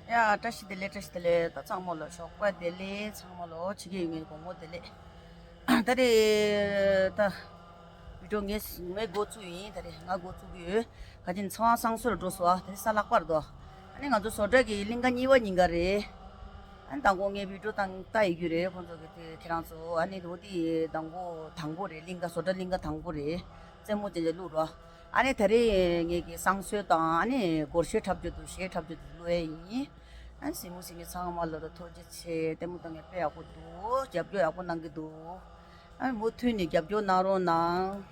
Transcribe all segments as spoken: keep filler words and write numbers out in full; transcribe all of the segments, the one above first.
ཡ། བཀྲ་ཤིས་བདེ་ལེགས། བཀྲ་ཤིས་བདེ་ལེགས། ད་ཚང་མ་ལ་ཞོགས་པ་བདེ་ལེགས། ཚང་མ་ལ་ཕྱི་རྒྱལ་ཡུལ་མིའི་དགོང་མོ་བདེ་ལེགས། ད་རེས་ད་བི་ཌིའོ་ངས་ངས་འགོ་བཙུགས་ཡིན། ད་རེས་ང་འགོ་བཙུགས་ཀྱི་ཡོད། ག་ཅིན་ཚང་བསང་གསོལ་འགྲོ་སོང་། ད་རེས་གཟའ་ལྷག་པ་རེད་དོ། ཨ་ནི་ང་ཚོ་བཟོ་གྲྭ་གི་གླིང་ག་གཉིས་པ་ཉིན་ག་རེད། ཨ་ནི་དང་པོ་ངས་བི་ཌིའོ་བཏང་ལྟ་ཡི་རྒྱུ་རེད། ཁོང་ཚོ་གི་དེ་ཁྱེད་རང་ཚོ་ཨ་ནི་འོ་དེ་དང་པོ་དང་པོ་རེད། གླིང་ག་བཟོ་གྲྭ་གླིང་ག་དང་པོ་རེད། རྩེད་མོ་ཅན་ཅན་བླུགས་རོགས། ཨ་ནི་ད་རེས་ངེད་ཀྱི་བསང་གསོལ་དང་ཨ་ནི་སྒོར་གཞས་འཁྲབ་རྒྱུ་འདུག་གཞས་འཁྲབ་རྒྱུ་འདུག་བླུགས་ཡས་ཡིན། ཨ་ནི་གཟིགས་མོ་གཟིགས་མཁན་ཚང་མ་ལ་ཐུགས་རྗེ་ཆེ། ལྟད་མོ་ལྟ་མཁན་དཔེ་ཡག་པོ་འདུག་རྒྱབ་སྐྱོར་ཡག་པོ་གནང་གི་འདུག་ཨ་ནི་མུ་མཐུད་ནས་རྒྱབ་སྐྱོར་གནང་རོགས་གནང་།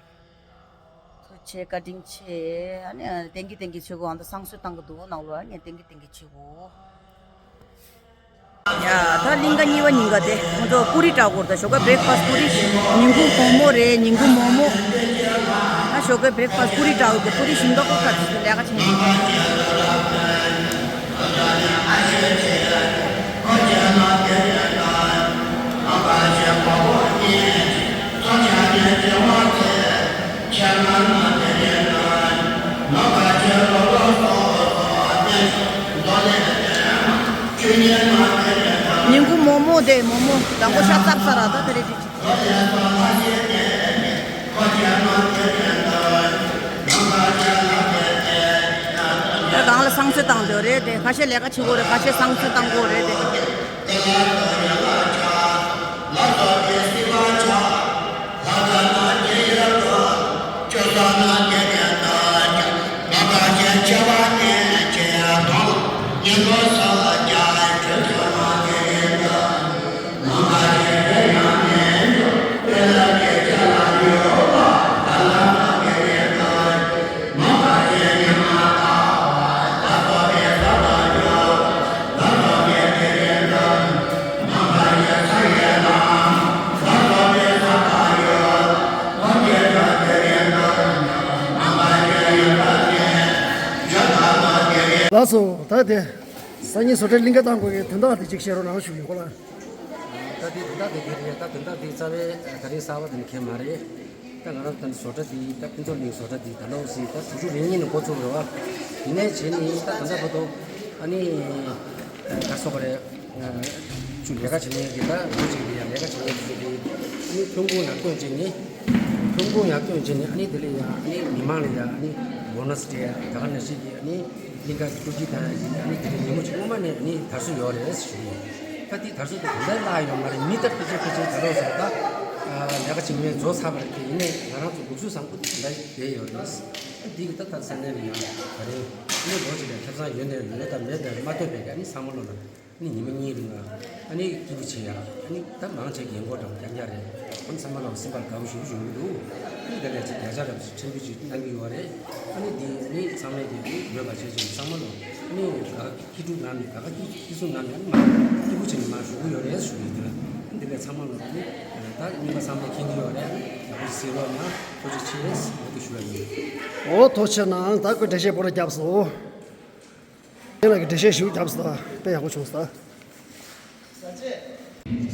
ཐུགས་རྗེ་ཆེ། བཀའ་དྲིན་ཆེ། ཨ་ནི་བསྟན་གྱི་བསྟན་གྱི་ཆེ་གོ་ཨ་ད་བསང་གསོལ་བཏང་གི་འདུག་ནང་ལོགས་ཨ་ནི་བསྟན་གྱི་བསྟན་གྱི་ཆེ་གོ་ཡ། ད་གླིང་ག་གཉིས་པ་ཉིན་ག་དེ་ཁོང་ཚོ་ཀུ་རི་སྤྲད་དགོས་རེད། ད་ཞོགས་ཀ་བྷི་རེག་ཕ་སི་ཀུ་རི། ཉིན་གུང་མོག་མོག་རེད། ཉིན་གུང་མོག་མོག་ད་ཞོགས་ཀ་བྷི་རེག་ཕ་སི་ཀུ་རི་སྤྲད་དགོས། ཀུ་རི་ཞིམ་མདོག་ཁ་ཁ་ལས་ཀ་བྱེད་ཉིན་གུང་། ཉིན་གུང་མོག་མོག་དེ་མོག་མོག་དང་པོ་ཤ་ཚ་ཚ་ར་ད་དེ་རེད། ད་གང་ལ་བསང་གསོལ་བཏང་འདོད་རེད་དེ། ཁ་ཤས་ལས་ཀ་བྱེད་དགོས་རེད། ཁ་ཤས་བསང་གསོལ་བཏང་དགོས་རེད་དེ། ལགས་སོ། ད་དེ་སང་ཉིན་བཟོ་གྲྭའི་གླིང་ག་བཏང་དགོས་ཀྱི་དོན་དག་དེ་ཅིག་བཤད་རོགས་གནང་ཞུ་ཡིན་གོ་ལ། ད་དེ་དོན་དག་དེ་ག་རེད། ད་དོན་དག་དེ་རྩ་བའི་ད་རེས་གསར་པ་དེ་ནི་ཁེལ་མ་རེད། ད་ང་རང་ད་བཟོ་གྲྭ་འདི་ད་ཕུན་ཚོགས་གླིང་བཟོ་གྲྭ་འདི་ད་ལོ་ཟིན་ད་དྲུག་ཅུ་རེ་གཉིས་ནས་འགོ་བཙུགས་རེད་བ། ཡིན་ནའི་བྱས་ནི་ད་ད་ལྟ་བར་དུ་ཨ་ནི་ག་སོགས་རེད། ཅུ་ལས་ཀ་བྱེད་མཁན་གྱི་ད་ལོ་གཅིག་གི་ཡང་ལས་ཀ་བྱེད་མཁན་དེ་ཚོ་གི་ཨ་ནི་ཐོན་ཁུངས་ཡར་བཏོན་བྱས་ནི། ཐོན་ཁུངས་ཡར་བཏོན་བྱས་ནི་ཨ་ནི་དེ་ལས་ཡང་ཨ་ནི་མི་མང་ལ་ཡང་ཨ་ནི་བོ་ནས་སྤྲད་ཡ་ད་ག་ནང་བཞིན་གྱི་ཨ་ནི། གླིང་ག་གི་ཐུགས་རྗེ་དང་ཡིན་ཨ་ནི་དེ་རིང་ཉིན་མོ་གཅིག་སྔོན་མ་ནས་ཨ་ནི་དར་སྲོལ་ཡོད་རེད་ཞུ་ཡིན། ད་དེ་དར་སྲོལ་དེ་ག་འདྲ་བརླག་ཡོད་མ་རེད། མི་ད་ཕལ་ཆེར་ཕལ་ཆེར་ད་ལོ་ཟེར་ད་ལས་ཀ་བྱེད་མཁན་རྫོགས་ཚར་བ་རེད། དེ་ཡིན་ནའི་ང་རང་ཚོ་འགོ་ཚུགས་བཟང་པོ་དེ་འདྲ་བསྡད་ཡོད་རེད། ཨ་འདི་གི་ད་ད་ས་གནས་ལ་ཡང་ད་རེས་ཨ་ནི་ལོ་གཅིག་ལ་ཁེ་བཟང་ཡོད་ནའི་ཡོད་དང་མེད་དང་མ་ལྟོས་པའི་ཨ་ནི་ཚང་མ་ལོ་ལ། ནི་ཉི་མ་གཉིས་རིང་ལ་ཨ་ནི་སྐྱིད་པོ་བྱེད་ཡ། ཨ་ནི་ད་མང་ཆེ་རྒན་གོག་འདྲ་བོ་རྐྱང་རྐྱང་རེད། ཨ་ནི་ཚང་མ་ལ་སེམས་པ་དགའ་པོ་ཞེ་པོ་ཡོང་གི་འདུག་ཨ་ནི་ད་ལས་ཚེ་བརྒྱ་ཆ་རབས་སུ་ཕྲན་བུ་ཅིག་གནང་གི་ཡོད་རེད། ཨ་ནི་འདི་ནི་ཚང་མས་འདི་ཡོད་པ་བྱས་ཙང་ཚང་མ་ལ་ཨ་ནི་དགའ་སྐྱིད་སྡུག་ནང་ནས་དགའ་དགའ་སྐྱིད་སྐྱིད་སུ་ནང་ནས་ཨ་ནི་མ་སྐྱིད་པོ་བྱས་ནས་མ་ཞུ་གི་ཡོད་རེད་ཞུ་གི་འདུག་ཨ་ནི་འདི་ལས་ཚང་མ་ལ་ཨ་ནི་ད་རྙིང་པ་ཚང་མས་མཁྱེན་གྱི་ཡོད་རེད། ཨ་ནི་ཡག་པོ་ཞིག་གཟིགས་རོགས་གནང་། ཐུགས་རྗེ་ཆེ་ཟེར་འོ་དེ་ཞུ་བ་ཡིན། འོ་ཐུགས་རྗེ་གནང་། ད་ཁོས་འགྲེལ་བཤད་པོ་ར་བརྒྱབ་སོང་། ཁྱེད་ལ་གི་འགྲེལ་བཤད་ཞིག་བརྒྱབ་སོང་། དཔེ་ཡག་པོ་བྱུང་སོང་།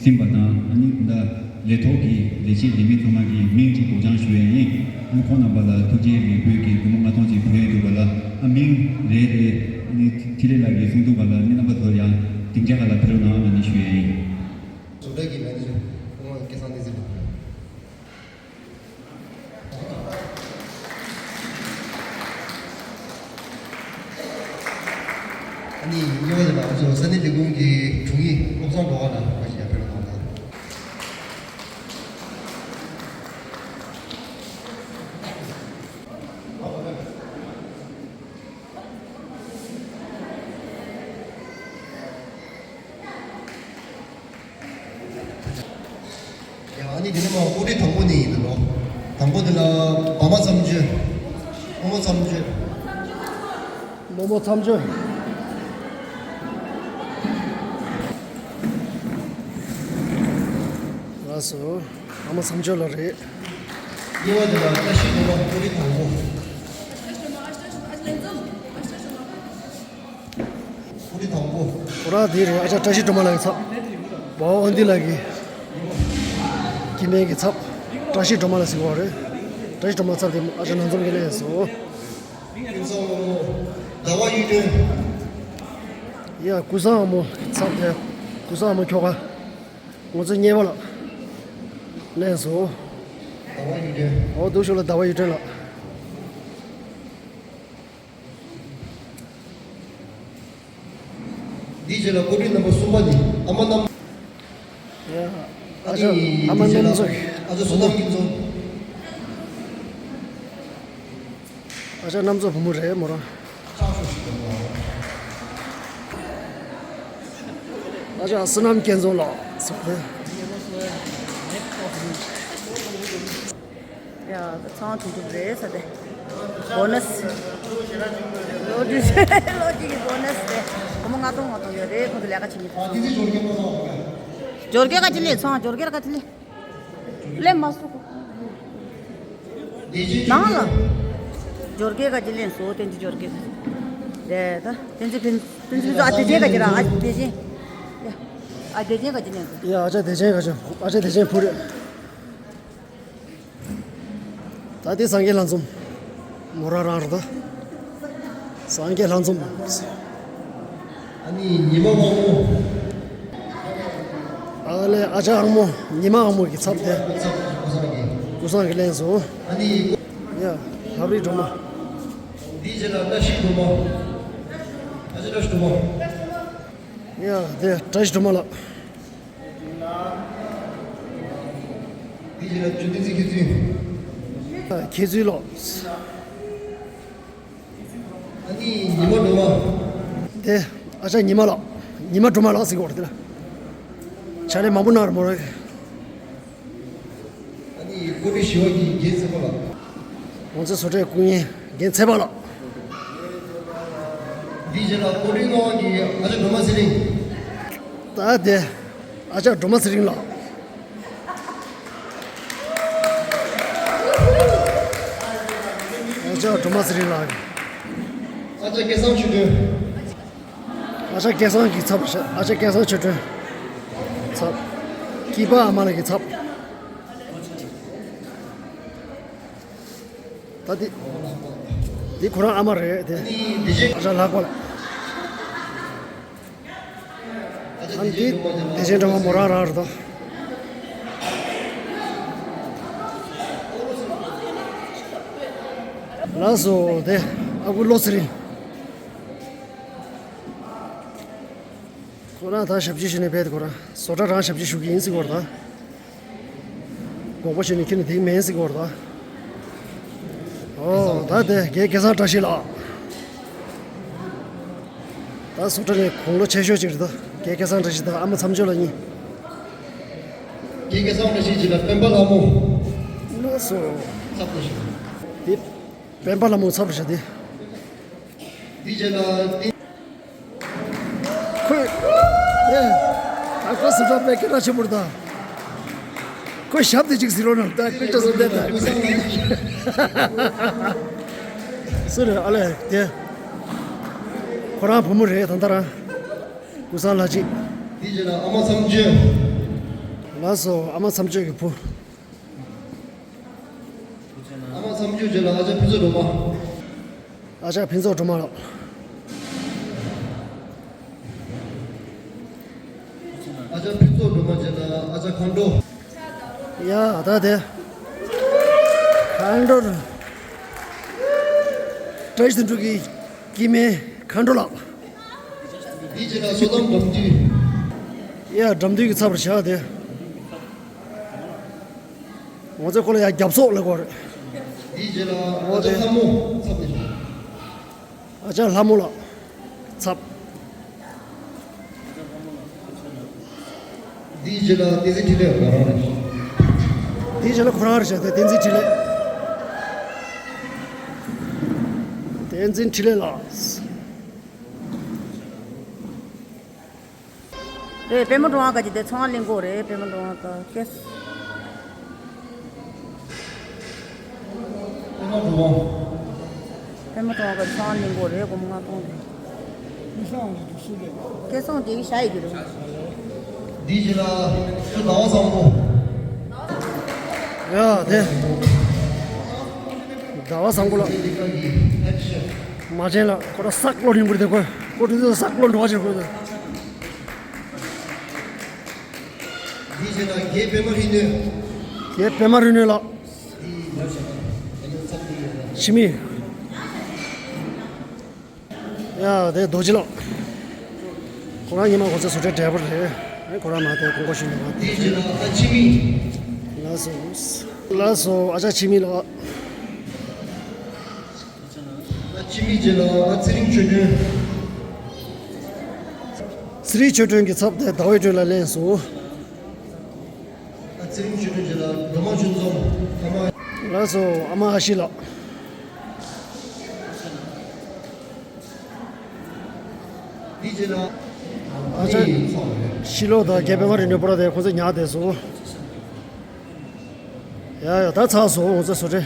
ཟིན་པ་དང་ཨ་ནི་ད་ལས་ཐོག་གི་ལས་བྱེད་ལས་མི་ཚང་མ་གི་མིང་གཅིག་སྒྲོག་སྦྱང་ཞུ་ཡས་ཡིན། ཨ་ནི་ཁོང་རྣམ་པ་ལ་ཐུགས་རྗེ་ལེགས་འབུལ་གྱི་རྒྱུ་མ་ལྔ་སྟོང་ཅིག་ཕུལ་ཡས་འདུག་པ་ལ། ཨ་མིང་རེད་རེད། ཨ་ནི་འཕྲིན་ལས་ལགས་ཀྱིས་གསུང་འདུག་པ་ལ། ཨ་ནི་རྣམ་པ་ཚོ་ཡང་སྡིངས་ཆ་ཁག་ལ་ཕེབས་རོགས་གནང་ཨ་ནི་ཞུ་ཡས་ཡིན། བཟོ་གྲྭ་གི་མེ་ནེ་ཇར་སྐུ་ངོ་སྐལ་བཟང་བསྟན་འཛིན་ལགས། ཨ་ནི་གཉིས་པ་དེ་ལ་ང་ཚོ་ས་གནས་ལས་ཁུངས་ཀྱི་དྲུང་ཡིག་བློ་བཟང་སྒྲོལ་དཀར་ལགས་ཁོང་ཞིག་ཡར་ཕེབས་རོགས་གནང་དང་། ཡ། ཨ་ནི་འདི་ནས་མར་དབུ་ཁྲིད་དང་པོ་ནས་ཡིན་ནོ། དང་པོ་འདི་ལ་བ་མོ་མཚམས་གཅོད། རྨོ་མོ་མཚམས་གཅོད། རྨོ་མོ་མཚམས་གཅོད། ལགས་སོ། བ་མོ་མཚམས་གཅོད་ལགས་རེད། གཉིས་པ་འདི་ལ་བཀྲ་ཤིས་སྒྲོལ་མ། དབུ་ཁྲིད་དང་པོ། དབུ་ཁྲིད་དང་པོ། ཁོ་རང་དེ་རེད། ཨ་ཅག་བཀྲ་ཤིས་སྒྲོལ་མ་ལགས་ཀྱི་ཚབ། འོ་འདི་ལགས་ཀྱི་སྐྱེ་དམན་གྱི་ཚབ། བཀྲ་ཤིས་སྒྲོལ་མ་ལགས་ཟེར་གྱི་ཡོད་རེད། བཀྲ་ཤིས་སྒྲོལ་མ་ཚབ་དེ་ཨ་ཅག་ནང་འཛོམས་ཀྱི་ལས་སོ། ཀུན་བཟང་རྨོ་མོ། ཟླ་བ་གཡུ་སྒྲོན། ཡ། ཀུན་བཟང་ཨ་མོ་ཚབ་དེ། ཀུན་བཟང་ཨ་མོ་ཁྱོ་ག་ང་ཚོའི་གཉེར་པ་ལགས། ལན་སོ། ཟླ་བ་གཡུ་སྒྲོན། འོ་འདུག་ཤོག་ལ་ཟླ་བ་གཡུ་སྒྲོན་ལགས། འདིའི་རྗེས་ལ་བཀོད་སྒྲིག་རྣམ་པ་གསུམ་པ་ནི་ཨ་མ་རྣམ། ཡ། ཨ་ཅག་ཨ་མ་རྣམ་ཚོགས། ཨ་ཅག་བསོད་ནམས་སྐྱིད་འཛོམས། ཨ་ཅག་རྣམ་ཚོགས་བུ་མོ་རེད་མོ་རང་། ཨ་ཅག་བསོད་ནམས་སྐྱིད་འཛོམས་ལགས་སོ། ཡ། ཚང་དུ་འགྲུབ་རེད་ས་དེ། བོ་ནས། ལོ་དུས་ལོ་གཅིག་གི་བོ་ནས་དེ། སྒོར་མོ་ལྔ་སྟོང་ལྔ་སྟོང་ཡོད་རེད། ཁོང་ཚོ་ལས་ཀ་བྱེད་མཁན་དེ་ཚོ། འབྱོར་སྐྱོད་ག་ཅི་ལས་ཚང་འབྱོར་སྐྱོད་ག་ཅི་ལས། ལས་མ་སུ་གོ། ནང་ལ། འབྱོར་སྐྱོད་ག་ཅི་ལས་སོ་བསྟན་འཛིན་འབྱོར་སྐྱོད། རེད་ད་བསྟན་འཛིན་ཕན་བསྟན་འཛིན་ཕན་ཚུན་ཨ་བདེ་ཆེན་ག་ཅི་ར་ཨ་བདེ་ཆེན། ཡ། ཨ་བདེ་ཆེན་ག་ཅི་ལས་སོ། ཡ། ཨ་ཅག་བདེ་ཆེན་ག་ཅི་ཨ་ཅག་བདེ་ཆེན་བུ་རེད། ད་དེ་སངས་རྒྱས་ལྷ་འཛོམས། མོ་རང་རང་རེད་ད། སངས་རྒྱས་ལྷ་འཛོམས། ཨ་ནི་ཉི་མ་དབང་མོ། ཨ་ལས་ཨ་ཅག་ཨང་མོ་ཉི་མ་ཨང་མོ་གི་ཚབ་དེ། ཀུན་བཟང་གི་ལན་སོ། ཨ་ནི། ཡ། ལྷ་རིགས་སྒྲོལ་མ། འདིའི་རྗེས་ལ་བཀྲ་ཤིས་སྒྲོལ་མ། ཨ་ཅག་བཀྲ་ཤིས་སྒྲོལ་མ། ཡ། དེ་བཀྲ་ཤིས་སྒྲོལ་མ་ལགས། དེ་བཞིན་ལ་ཇོ་བསྟན་འཛིན་མཁས་བཙུན། མཁས་བཙུན་ལགས། ཨ་ནི་ཉི་མ་སྒྲོལ་མ། དེ་ཨ་ཅག་ཉི་མ་ལགས། ཉི་མ་སྒྲོལ་མ་ལགས་ཟེར་གྱི་ཡོད་རེད་དེ་ལ། ཕྱག་ལས་མང་པོ་གནང་རེད་མོ་རེད། ཨ་ནི་བཀོད་སྒྲིག་ཞུ་བ་གི་རྒན་ཚེ་པ་ལགས། ང་ཚོའི་བཟོ་གྲྭའི་སྐུ་ངོ་རྒན་ཚེ་པ་ལགས། འདི་རྗེས་ལ་བཀོད་སྒྲིག་གནང་བ་གི་ཨ་ཅག་སྒྲོལ་མ་ཚེ་རིང་། ད་དེ་ཨ་ཅག་སྒྲོལ་མ་ཚེ་རིང་ལགས། ཨ་ཅག་སྒྲོལ་མ་ཚེ་རིང་ལགས། ཨ་ཅག་སྐལ་བཟང་ཆོས་སྒྲོན། ཨ་ཅག་སྐལ་བཟང་གི་ཚབ་རེད་ཤག་ཨ་ཅག་སྐལ་བཟང་ཆོས་སྒྲོན། ཚབ། སྐྱིད་པ་ཨ་མ་ལགས་ཀྱི་ཚབ། ད་འདི། འདི་ཁོ་རང་ཨ་མ་རེད་དེ། ཨ་ཅག་ལྷག་པ་ལགས། ཨ་འདི་བདེ་ཆེན་སྒྲོལ་མ་མོ་རང་རང་རེད་དོ། ལགས་སོ་དེ་ཨ་ཁུ་བློ་ཚེ་རིང་། ཁོ་རང་ད་ཞབས་ཕྱི་ཞུ་ནས་ཕེབས་ཏེ་ཁོ་རང་བཟོ་གྲྭ་རང་ཞབས་ཕྱི་ཞུ་གི་ཡིན་ཟེར་གོ་ར་ད། དགོངས་པ་ཞུ་ནས་ཁྱེར་ནས་དེ་མིན་ཟེར་གོ་ར་ད། ཨོ་ད་དེ་རྒན་སྐལ་བཟང་བཀྲ་ཤིས་ལགས། ད་བཟོ་གྲྭ་ནས་དགུང་ལོ་ཆེ་ཤོས་ཅིག་རེད་ད། རྒན་སྐལ་བཟང་བཀྲ་ཤིས་དང་ཨ་མ་མཚམས་སྦྱོར་ལགས་གཉིས། རྒན་སྐལ་བཟང་བཀྲ་ཤིས་ཀྱི་ལ་སྤེན་པ་ལྷ་མོ། ལགས་སོ། ཚབ་ཏུ་ཞུ། དེ་སྤེན་པ་ལྷ་མོ་ཚབ་ཏུ་ཞུ་དེ། འདི་བྱས་ན་ཏི། ཁོས། ཨེ། ད་ཁོ་སུ་འདྲ་པའི་སྐད་གྲགས་ཆེན་པོ་རེད་ད། ཁོས་ཞབས་དེ་གཅིག་ཟེར་རོགས་གནང་ད་ཀུན་ཀྲ་སུ་བསྡད་ད། སུ་རེད་ཨ་ལས་དེ། ཁོ་རང་བུ་མོ་རེད་ད་ལྟ་རང་། ཀུན་བཟང་ལགས་གཅིག་འདི་བྱས་ན་ཨ་མ་མཚམས་གཅོད། ལགས་སོ་ཨ་མ་མཚམས་གཅོད་ཀྱི་བུ། ཨ་མ་མཚམས་གཅོད་བྱས་ན་ཨ་ཅག་ཕུན་ཚོགས་སྒྲོལ་མ། ཨ་ཅག་ཕུན་ཚོགས་སྒྲོལ་མ་ལགས། ཨ་ཅག་ཕུན་ཚོགས་སྒྲོལ་མ་བྱས་ན་ཨ་ཅག་མཁའ་འགྲོ། ཡ་ད་དེ། མཁའ་འགྲོ། བཀྲ་ཤིས་དོན་གྲུབ་ཀྱི་སྐྱེ་དམན་མཁའ་འགྲོ་ལགས། འདི་བྱས་ན་བསོད་ནམས་འགྲམ་དུས། ཡ་འགྲམ་དུས་ཀྱི་ཚབ་རེད་བཞག་དེ། ང་ཚོའི་སྐོར་ལ་ཡང་རྒྱབ་སོག་ལབ་དགོས་རེད། འདིའི་རྗེས་ལ་ཨོ་ཅག་དེ་ལྷ་མོ་ཚབ་ནས། ཨ་ཅག་ལྷ་མོ་ལགས་ཚབ། འདིའི་རྗེས་ལ་བསྟན་འཛིན་འཕྲིན་ལས་ང་རང་རེད། འདིའི་རྗེས་ལ་ཁོ་རང་རེད་བྱས་ཏེ་བསྟན་འཛིན་འཕྲིན་ལས། བསྟན་འཛིན་འཕྲིན་ལས་ལགས། རེད། པད་མ་སྒྲོལ་དབང་ག་ཅི་དེ་ཚོང་ལེན་གོ་རེད། པད་མ་སྒྲོལ་དབང་ད་ཀེས། པད་མ་སྒྲོལ་དབང་། པད་མ་སྒྲོལ་དབང་ག་ཚོང་ལེན་གོ་རེད། སྒོར་མོ་ལྔ་སྟོང་དེ། སྐལ་བཟང་དེ་གི་ཤ་ཡི་གི་རུ། འདི་ཞིག་ལ་ཁྱོད་ཟླ་བ་བཟང་པོ། ཡ་དེ། ཟླ་བ་བཟང་པོ་ལགས། མ་བྱན་ལགས་ཁོ་ར་སག་བློ་རིང་པོར་དེ་ཁོ། ཁོ་དེ་ཚོ་ས་ཀློ་འགྲོ་བ་ཅིག་ཁོ་ཚོ། འདི་བྱས་ན་རྒྱལ་པད་མ་རིག་ནུས། རྒྱལ་པད་མ་རིག་ནུས་ལགས། འཆི་མེད། ཡ་དེ་རྡོ་རྗེ་ལགས། ཁོ་རང་ཉི་མ་གོང་ས་བཟོ་གྲྭའི་འབྲས་བུ་རེད། ཨེ་ཁོ་རང་མ་དེ་དགོངས་པ་ཞུས་ནས་མ་དེ། ལགས་སོ། ལགས་སོ་ཨ་ཅག་འཆི་མེད་ལགས། ཨ་འཆི་མེད་རྗེས་ལ་ཨ་ཚེ་རིང་ཆོས་སྒྲོན། ཚེ་རིང་ཆོས་སྒྲོན་གྱི་ཚབ་དེ་ཟླ་བའི་སྒྲོན་ལ་ལེན་སོང་། ཨ་ཚེ་རིང་ཆོས་སྒྲོན་རྗེས་ལ་སྒྲོལ་མ་ཆོས་འཛོམས། ཨ་མ། ལགས་སོ་ཨ་མ་ཨ་ཤི་ལགས། འདི་རྗེས་ལ་ཨ་ཅག་ཕྱི་ལོགས་དང་རྒྱལ་པད་མ་རིག་ནུས་པོ་ར་དེ་ཁོང་ཚོ་ཉར་བསྡད་སོང་། ཡ་ཡ་ད་ཚར་སོང་ངོ་ཚ་སོ་རེ།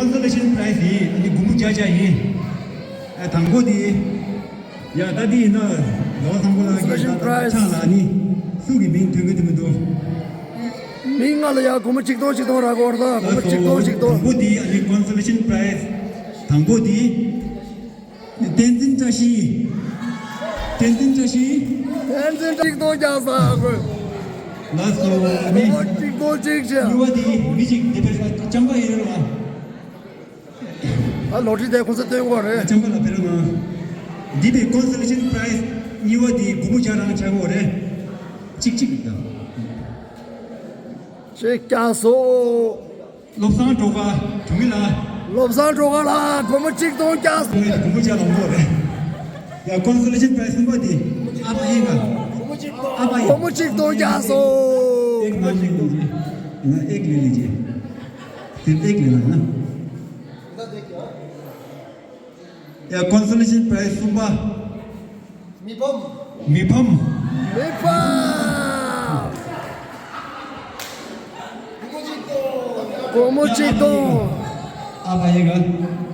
Consolation prize ཡིན། ཨ་ནི་སྒོར་མོ་བརྒྱ་བརྒྱ་ཡིན། ཨ་དང་པོ་དེ། ཡ་ད་དེ་ཡིན་ན་ལོ་བཟང་པོ་ལགས་ཀྱི་Consolation ད་prize ཆང་ལ་ནི་སུ་གི་མིང་ཐོན་གི་འདུག་མི་འདུག་མིང་ང་ལ་ཡ་སྒོར་མོ་གཅིག་སྟོང་གཅིག་སྟོང་རག་གོ་ར། ད་སྒོར་མོ་གཅིག་སྟོང་གཅིག་སྟོང་། དང་པོ་དེ། ཨ་ནི་Consolation prize དང་པོ་དེ། བསྟན་འཛིན་བཀྲ་ཤིས། བསྟན་འཛིན་བཀྲ་ཤིས། བསྟན་འཛིན་གཅིག་སྟོང་བརྒྱ་ཟ་དགོས། ལགས་སོ། ཨ་ནི་སྒོར་མོ་གཅིག་སྟོང་གཅིག་བྱས། གཉིས་པ་དེ་མི་གཅིག་དེ་པའི་ལྕམ་པ་ཡིན་རེད་བ། ད་ལོ་ཊ་རི་དེ་ཁོ་ཚོ་སྟོན་དགོས་རེད། ལྕམ་པ་ལ་ཕེབས་རོགས་གནང་། འདི་པའི་Consolation prize གཉིས་པ་དེ་སྒོར་མོ་བརྒྱ་རང་ཆགས་ཀྱི་ཡོད་རེད། གཅིག་གཅིག་དང་། ཅིག་བརྒྱ་སོ། བློ་བཟང་སྒྲོལ་དཀར་གྲོང་མི་ལགས། བློ་བཟང་སྒྲོལ་དཀར་ལགས་སྒོར་མོ་གཅིག་སྟོང་བརྒྱ། སྒོར་མོ་བརྒྱ་ལོངས་ཀྱི་ཡོད་རེད། ཡ་Consolation prize གསུམ་པ་དེ། ཨ་ཕ་ཡིན་ག་ཨ་ཕ་ཡིན། སྒོར་མོ་གཅིག་སྟོང་བརྒྱ་སོང་། एक नाम लिख लीजिए। हाँ, एक ले लीजिए। सिर्फ एक लेना है ना। ཡ་Consolation prize གསུམ་པ། མི་ཕམ། མི་ཕམ། མི་ཕམ། སྒོར་མོ་གཅིག་སྟོང་། ཨ་ཕ་ཡིན་ག་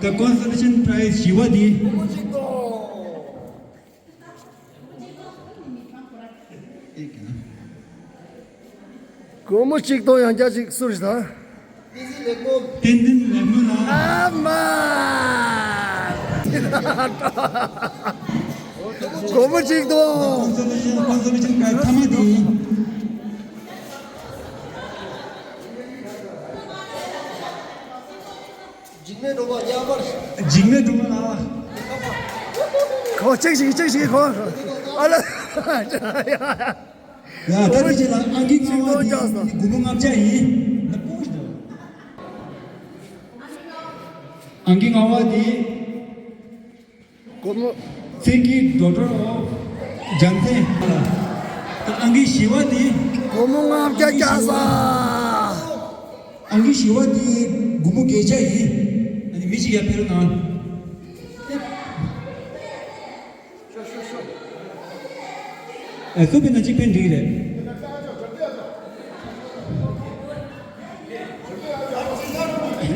ད་Consolation prize བཞི་པ་དེ། སྒོར་མོ་གཅིག་སྟོང་། སྒོར་མོ་གཅིག་སྟོང་ཡང་བསྐྱར་ཅིག་སུ་རེད་ད། བསྟན་འཛིན་ལེགས་སྨོན་ལགས། ཨ་མ། སྒོར་མོ་གཅིག་སྟོང་། Consolation prize ཐ་མ་དེ། འཇིགས་མེད་སྒྲོལ་མ་ཡར་མར། འཇིགས་མེད་སྒྲོལ་མ་ལགས། ཁོ་གཅིག་ཞིག་གཅིག་ཞིག་ཁོ། ཨ་ལ། ཡ་ད་ནི་ཅི་ལ་ཨང་ཀི་ལྔ་པ་དེ་སྒོར་མོ་ལྔ་བརྒྱ་ཡིན། ད་ཀོ་ཤི་ད། ཨང་ཀི་ལྔ་པ་དེ། སྒོར་མོ། Thank you, Doctor of Jansen། ད་ཨང་ཀི་བཞི་པ་དེ། སྒོར་མོ་ལྔ་བརྒྱ་བརྒྱ་ཟ། ཨང་ཀི་བཞི་པ་དེ་སྒོར་མོ་བརྒྱད་བརྒྱ་ཡིན། ཨ་ནི་མི་གཅིག་ཡར་ཕེབས་རོགས་གནང་། ཨེ་སུ་ཕེབས་ན་གཅིག་ཕེབས་འགྲིག་རེད།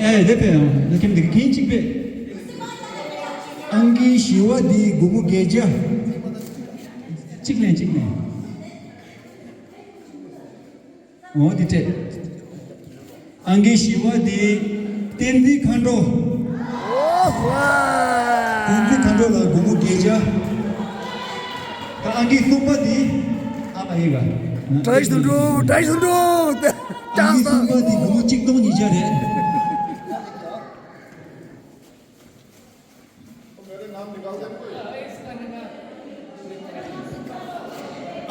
ཨེ་དེ་ཕེབས་ཡོང་། ཁྱིམ་དེ་གིན་གཅིག་ཕེབས། ཨང་ཀི་བཞི་པ་དེ་སྒོར་མོ་བརྒྱད་བརྒྱ། གཅིག་ལེན་གཅིག་ལེན། འོ་དེ་སྤྲད། ཨང་ཀི་བཞི་པ་དེ་བསྟན་འཛིན་མཁའ་འགྲོ། ཨོ་ཧ། བསྟན་འཛིན་མཁའ་འགྲོ་ལ་སྒོར་མོ་བརྒྱད་བརྒྱ། ད་ཨང་ཀི་གསུམ་པ་དེ་ཨ་མ་ཡིན་ག་བཀྲ་ཤིས་དོན་གྲུབ། བཀྲ་ཤིས་དོན་གྲུབ། ཨང་ཀི་གསུམ་པ་དེ་སྒོར་མོ་གཅིག་སྟོང་ཉིས་བརྒྱ་རེད།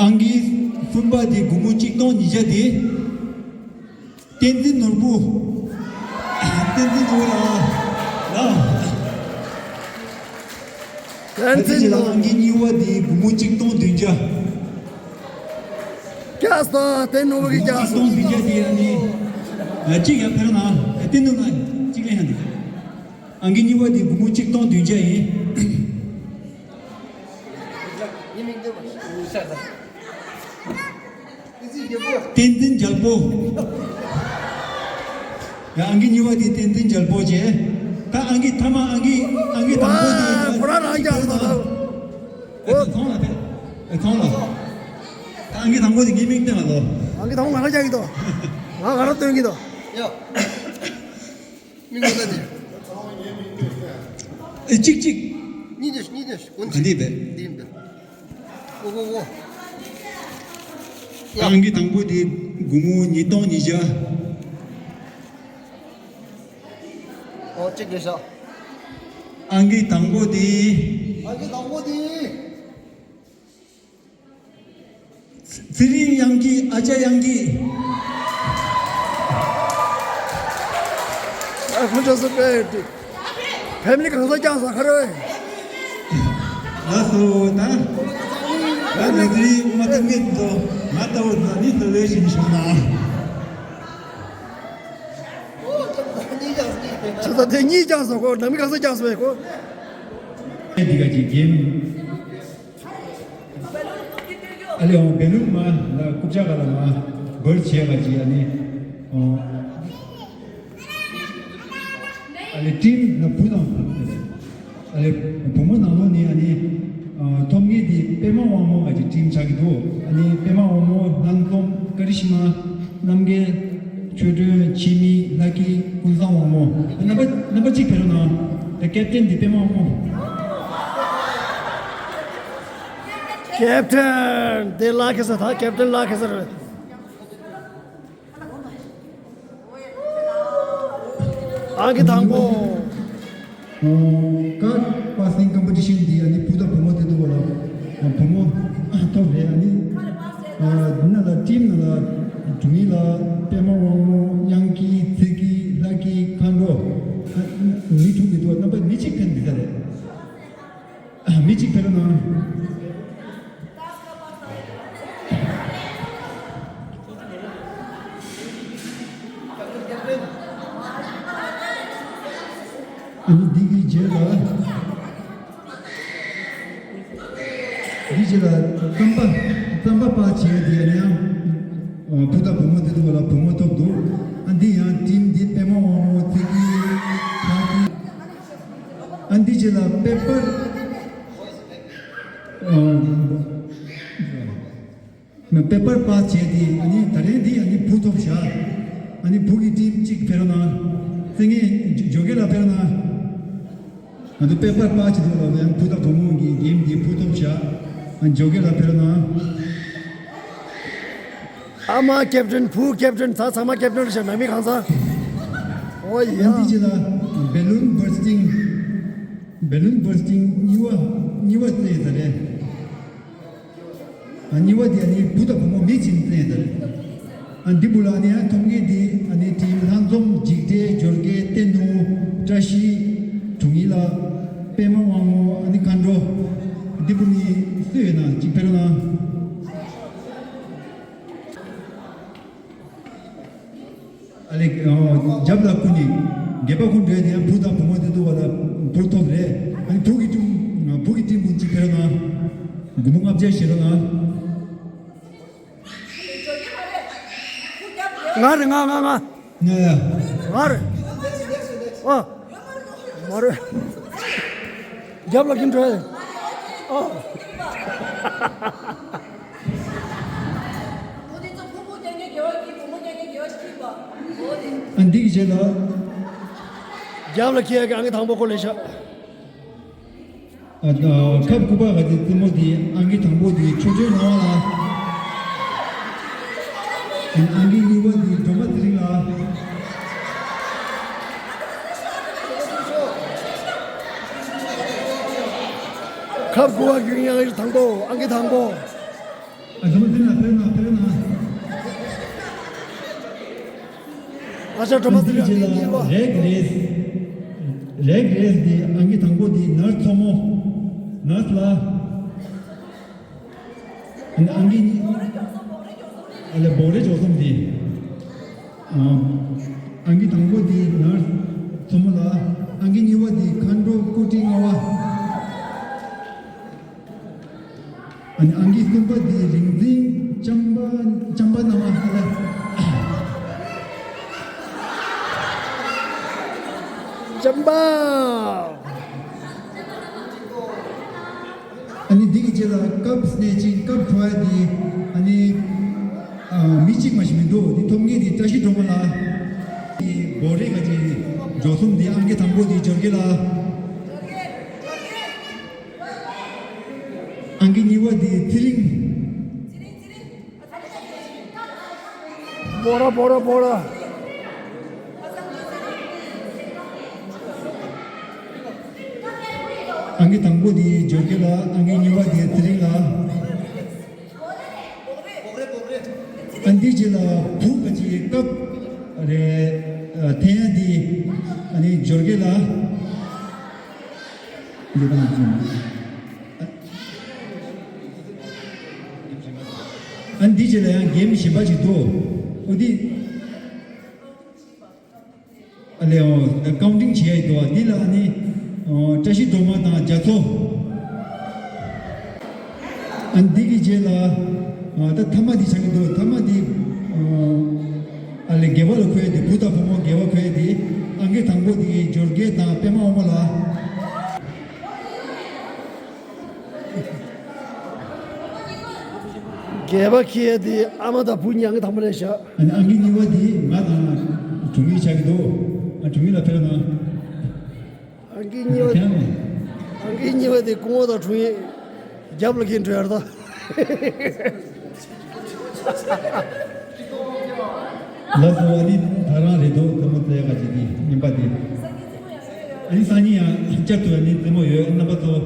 ཨང་ཀི་གསུམ་པ་དེ་སྒོར་མོ་གཅིག་སྟོང་ཉིས་བརྒྱ་དེ། བསྟན་འཛིན་ནོར་བུ། བསྟན་འཛིན་ནོར་བུ་ལགས། ལགས། བསྟན་འཛིན་ནོར་བུ། ཨང་ཀི་གཉིས་པ་དེ་སྒོར་མོ་གཅིག་སྟོང་བདུན་བརྒྱ། བརྒྱ་སོང་། བསྟན་ནོར་བུ་གི་བརྒྱ་སོང་། གཅིག་སྟོང་བདུན་བརྒྱ་དེ་ཡང་ནི། གཅིག་ཡང་ཕེབས་རོགས་གནང་། བསྟན་ནོར་བུ་ལགས་གཅིག་ལེན་ཡང་འདུག་ཨང་ཀི་གཉིས་པ་དེ་སྒོར་མོ་གཅིག་སྟོང་བདུན་བརྒྱ་ཡིན། བསྟན་འཛིན་རྒྱལ་པོ། ཡ་ཨང་ཀི་གཉིས་པ་དེ་བསྟན་འཛིན་རྒྱལ་པོ་བྱས། ད་ཨང་ཀི་ཐ་མ་ཨང་ཀི་ཨང་ཀི་དང་པོ་དེ་ཡ་ཁོ་རང་རང་རྒྱག་སོང་། ཨེ་ཚོང་ལ་ཕེབས། ཨེ་ཚོང་ལ། ད་ཨང་ཀི་དང་པོ་དེ་ངའི་མིང་བཏོན་ལ་ལོ། ཨང་ཀི་དང་པོ་ང་རང་རྒྱག་གི་འདུག་ང་ང་རང་སྟོན་གི་འདུག་ཡ། མི་ངོ་ཚ་དེ། ཨེ་གཅིག་གཅིག་གཉིས་དེ་གཉིས་དེ་ཀུན་ག་འདི་བས། འདི་འདི། ཨོ་ཨོ་ཨོ། ཨང་ཀི་དང་པོ་དེ་སྒོར་མོ་ཉིས་སྟོང་ཉིས་བརྒྱ། ཨོ་གཅིག་རེད་ཤག་ཨང་ཀི་དང་པོ་དེ། ཨང་ཀི་དང་པོ་དེ། ཚེ་རིང་དབྱངས་སྐྱིད། ཨ་ཅག་དབྱངས་སྐྱིད། ཨ་ཁོང་ཚོ་སུ་དཔེ་ཕེ་མི་ལི་གང་ས་ཀྱང་ས་ཁ་རོ། ལགས་སོ་ད། ད་ང་ཚེ་རིང་མ་ཐུག་མེད་དོ། ང་ལྟ་བུ་ད་ནི་ལྟ་བའི་ཞིང་བྱུང་ན། ཁྱེད་ཚོ་དེ་གཉིས་ཀྱང་སོང་གོ། ནམ་གང་ས་ཀྱང་སོང་གོ། འདི་ག་ཅིག་གིན། ཨ་ལེ་འོང་བེ་ལུན་མ་ལ་རྐུབ་ཀྱག་ག་ལ་མ་སྦར་བྱས་པ་ཅིག་ཨ་ནི་འོང་། ཊིམ་ལ་བུ་དང་བུ་མོ་རེད། ཨ་ལེ། བུ་མོ་ནང་ལོགས་ནས་ཨ་ནི་ཨ་ཐོབ་མཁན་དེ་པད་མ་དབང་མོ་ཨ་ཅེ་ཊིམ་ཆགས་ཀྱི་འདུག་ཨ་ནི་པད་མ་དབང་མོ། སྣང་སྟོང་། ཀ་རི་ཤི་མ། རྣམ་རྒྱལ། ཆོས་སྒྲོན། འཆི་མེད། ལྷ་སྐྱིད། ཀུན་བཟང་དབང་མོ། རྣམ་པ་རྣམ་པ་གཅིག་ཕེབས་རོགས་གནང་། ད་ཀེབ་ཊན་འདི་པད་མ་དབང་མོ། ཀེབ་ཊན་དེ་ལ་ཁེ་ས། ད་ཀེབ་ཊན་ལ་ཁེ་ས་རེད། ཨང་ཀི་དང་པོ། ཀར་པ་སིང་ཀམ་པི་ཊི་ཤན་འདི་ཨ་ནི་བུ་དང་བུ་མོ་དེ་འདུག་བ་ལ། བུ་མོ་ཐོབ་རེད། ཨ་ནི་འདི་ནང་ལ་ཊིམ་ནང་ལ་དྲུང་ཡིག་ལ་པད་མ་དབང་མོ། གཡང་སྐྱིད། ཚེ་སྐྱིད། ལྷ་སྐྱིད། མཁའ་འགྲོ། མི་དྲུག་གི་འདུག་རྣམ་པ་མི་གཅིག་ཕེབས་འདི་ས་རེད། མི་གཅིག་ཕེབས་གནང་། ཨ་ནི་འདི་གི་རྗེས་ལ། འདི་རྗེས་ལ་རྩམ་པ། རྩམ་པ་པ་བྱས་དེ་ཡང་བུ་དང་བུ་མོ་དེ་འདུག་བ་ལ། བུ་མོ་ཐོབ་འདུག་ཨ་འདི་ཡང་ཊིམ་འདི་པད་མ་དབང་མོ། ཚེ་སྐྱིད། ལྷ་སྐྱིད། ཨ་འདི་རྗེས་ལ་པེ་པར། པེ་པར་པ་བྱས་ཏེ་ཨ་ནི་ད་རེས་འདི་ཨ་ནི་བུ་ཐོབ་བཞག་ཨ་ནི་བུ་གི་ཊིམ་གཅིག་ཕེབས་རོགས་གནང་། བཙན་ངེས་ཇོ་རྒན་ལགས་ཕེབས་རོགས་གནང་། ང་ཚོ་པེ་པར་པ་བྱེད་དུས་ལ་ཡང་བུ་དང་བུ་མོ་གི་གེམ་འདི་བུ་ཐོབ་བཞག་ཨ་ཇོ་རྒན་ལགས་ཕེབས་རོགས་གནང་། ཨ་མ་ཀེབ་ཊན། བུ་ཀེབ་ཊན། ད་ཚང་མ་ཀེབ་ཊན་རེད་ཤག་ནང་མི་གང་ཚང་། ཨོ་ཡ། ཨ་འདི་རྗེས་ལ་བེ་ལུན་བར་སི་ཊིང་། བེ་ལུན་བར་སི་ཊིང་གཉིས་པ། གཉིས་པ་རྩེ་ད་རེད། ཨ་གཉིས་པ་དེ་ཨ་ནི་བུ་དང་བུ་མོ་མི་གཅིག་བཙན་ད་རེད། ཨ་འདི་བུ་ལ་ཨ་ནི་ཡང་ཐོབ་མཁན་དེ་ཨ་ནི་ཊིམ་ལྷ་འཛོམས། འཇིགས་བྲལ། འབྱོར་རྒྱལ། གཏེར་སྣུམ། བཀྲ་ཤིས། དྲུང་ཡིག་ལགས། པད་མ་དབང་མོ། ཨ་ནི་མཁའ་འགྲོ། འདི་བུ་ནི་སུ་ཡོད་ན་གཅིག་ཕེབས་རོགས་གནང་། ཨ་ལེ། རྒྱབ་ལ་ཁུ་ནི་སྒལ་པ་ཁུ་འགྲོས་དེ་ཡང་བུ་དང་བུ་མོ་དེ་འདུག་བ་ལ་བུ་ཐོབ་རེད། ཨ་ནི་བུ་གི་ཊིམ། བུ་གི་ཊིམ་བུ་གཅིག་ཕེབས་རོགས་གནང་། སྒོར་མོ་ལྔ་བརྒྱ་བཞེས་རོགས་གནང་། ང་རེད། ང་ང་ང་། ང་ཡ། ང་རེད། ཨ། མ་རེད། རྒྱབ་ལ་ཁྱིམ་བྲོས། ཨ། ཨ་འདི་གི་རྗེས་ལ། རྒྱབ་ལ་ཁྱི་ཡ་གི་ཨང་ཀི་དང་པོ་ཁོ་ལས་ཤག་ཨ། ཨ། ཁབ་སྐུད་པ་ག་དེ་རྩེད་མོ་དེ་ཨང་ཀི་དང་པོ་དེ་ཆོས་སྒྲོན་ངག་དབང་ལགས། ཨང་ཀི་གཉིས་པ་དེ་སྒྲོལ་མ་ཚེ་རིང་ལགས། ཁབ་སྐུད་པ་གི་ཨང་ཀི་དང་པོ། ཨང་ཀི་དང་པོ། ཨ། སྒྲོལ་མ་ཚེ་རིང་ལགས་ཕེབས་ན་ཕེབས་ན། ཨ་ཅག་སྒྲོལ་མ་ཚེ་རིང་ལགས་གཉིས་པ། རེག་རེས། རེག་རེས་དེ་ཨང་ཀི་དང་པོ་དེ་ནར་མཚོ་མོ། ནར་ལགས། ཨ་ནི་ཨང་ཀི་གཉིས། ཨ་ལེ་བོག་རེ་འཇོག་གསུམ་དེ། ཨ། ཨང་ཀི་དང་པོ་དེ་ནར་མཚོ་མོ་ལགས། ཨང་ཀི་གཉིས་པ་དེ་མཁའ་འགྲོ་སྐུ་ཕྲེང་ལྔ་པ། ཨ་ནི་ཨང་ཀི་གསུམ་པ་དེ་རིག་འཛིན་བྱམས་པ། བྱམས་པ་རྣམ་པ་ལ། བྱམས་པ། ཨ་ནི་འདི་གི་རྗེས་ལ་ཀབ་སི་ནེ་ཅིང་། ཀབ་འཕྲོག་ཡ་དེ་ཨ་ནི། ཨ། མི་གཅིག་མ་ཞིག་མི་འདུག་འདི་ཐོབ་མཁན་དེ་བཀྲ་ཤིས་སྒྲོལ་མ་ལགས། དེ་བོག་རེ་ག་ཅིག་འཇོག་གསུམ་དེ་ཨང་ཀི་དང་པོ་དེ་འབྱོར་རྒྱལ་ལགས། ཨང་ཀི་གཉིས་པ་དེ་ཚེ་རིང་། བོག་རེ་བོག་རེ་བོག་རེ། ཨང་ཀི་དང་པོ་དེ་འབྱོར་རྒྱལ་ལགས། ཨང་ཀི་གཉིས་པ་དེ་ཚེ་རིང་ལགས། ཨ་འདི་རྗེས་ལ་བུ་ག་ཅིག་ཀབ་རེ་འཐེན་ཡ་དེ་ཨ་ནི་འབྱོར་རྒྱལ་ལགས། འདི་དང་ཅུང་། ཨ་འདི་རྗེས་ལ་ཡང་གེམ་གཞན་པ་ཅིག་འདུག་འོ་འདི། ཨ་ལེ། ཨོ། ཀའུན་ཊིང་བྱེད་ཡ་ཡི་འདུག་འདི་ལ་ཨ་ནི། ཨོ། བཀྲ་ཤིས་སྒྲོལ་མ་དང་རྒྱ་མཚོ། ཨ་འདི་གི་རྗེས་ལ། ཨ་ད་ཐ་མ་འདི་ཆགས་ཀྱི་འདུག་ཐ་མ་འདི། ཨ་ལེ་སྒལ་པ་ལ་འཁོད་ཡ་དེ། བུ་དང་བུ་མོ་སྒལ་པ་འཁོད་ཡ་དེ། ཨ། དང་པོ་དེ་འབྱོར་རྒྱལ་དང་པད་མ་དབང་མོ་ལགས། རྒྱལ་བ་ཁྱི་དེ་ཨ་མ་དང་བུ་མྱི་དང་པོ་ལས་བཞག་ཨ་ནི་ཨང་ཀི་གཉིས་པ་དེ་ང་དང་གྲུང་ཡིག་ཆགས་ཀྱི་འདུག་ཨ་གྲུང་ཡིག་ལ་ཕེབས་ན། ཨང་ཀི་གཉིས་པ། ཁྱེད་རང་ནས། ཨང་ཀི་གཉིས་པ་དེ་སྐུ་ངོ་དང་གྲུང་ཡིག་རྒྱབ་ལ་འཁྱེར་འགྲོ་ཡ་རེད་ད། ལགས་སོ། ཨ་ནི་ད་རང་རེད་འདུག་རྩེད་མོ་རྩེ་ཡག་ཅིག་གི་རྙིང་པ་དེ། ཨ་ནི་སང་ཉིན་ཡང་བསྐྱར་དུ་ཨ་ནི་རྩེད་མོ་ཡོད། རྣམ་པ་ཚོ།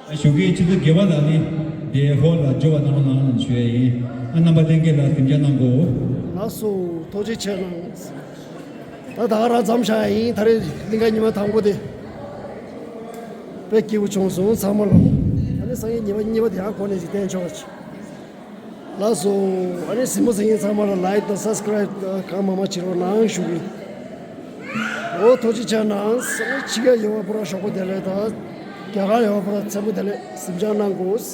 ཞོགས་ཀའི་ཆུ་ཚོད་བརྒྱད་པ་ལ་ནི་དེ་ཧོལ་ལ་འབྱོར་བ་གནང་རོགས་གནང་ཞུ་ཡ་ཡིན། ཨ་རྣམ་པ་ལྷན་རྒྱས་ལ་གཟིམ་འཇག་གནང་དགོས། ལགས་སོ། ཐུགས་རྗེ་ཆེ་གནང་། ད་ད་ག་རང་མཚམས་བཞག་ཡ་ཡིན། ད་རེས་གླིང་ག་ཉི་མ་དང་པོ་དེ་དཔེ་སྐྱིད་པོ་བྱུང་སོང་ཚང་མ་ལ། ཨ་ནི་སང་ཉིན་ཉི་མ་གཉིས་པ་དེ་ཡང་གོ་ནས་ཅིག་བསྟན་ཆོག་ཅིག་ལགས་སོ། ཨ་ནི་གཟིགས་མོ་གཟིགས་མཁན་ཚང་མ་ལ་ལའིཀ་དང་སབ་སི་ཀ་རའིབ་གང་མང་མང་བྱེད་རོགས་གནང་ཞུ་གི། འོ་ཐུགས་རྗེ་ཆེ་གནང་། ཨ་ནི་ཕྱི་རྒྱལ་ཡོད་པ་པུ་ར་ཞོགས་པ་བདེ་ལེགས་དང་། རྒྱ་གར་ཡོད་པ་པུ་ར་མཚན་མོ་བདེ་ལེགས། གཟིམ་འཇག་གནང་དགོས།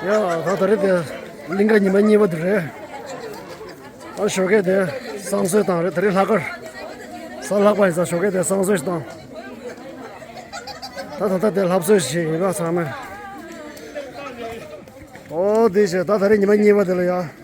ཡ་ད་ད་རེས་དེ་གླིང་ག་ཉི་མ་གཉིས་པ་དེ་རེད། ཨ་ཞོགས་ཀས་དེ་བསང་གསོལ་བཏང་རེད། ད་རེས་ལྷག་དཀར་གཟའ་ལྷག་པ་ཡིན་ཙང་ཞོགས་ཀས་དེ་བསང་གསོལ་ཞིག་བཏང་། ད་ད་ལྟ་དེ་ལྷ་གསོལ་ཞིག་ཡིན་པ་ཚང་མས། ཨོ་དེ་བྱས་ད་ད་རེས་ཉི་མ་གཉིས་པ་དེ་ལ་ཡ།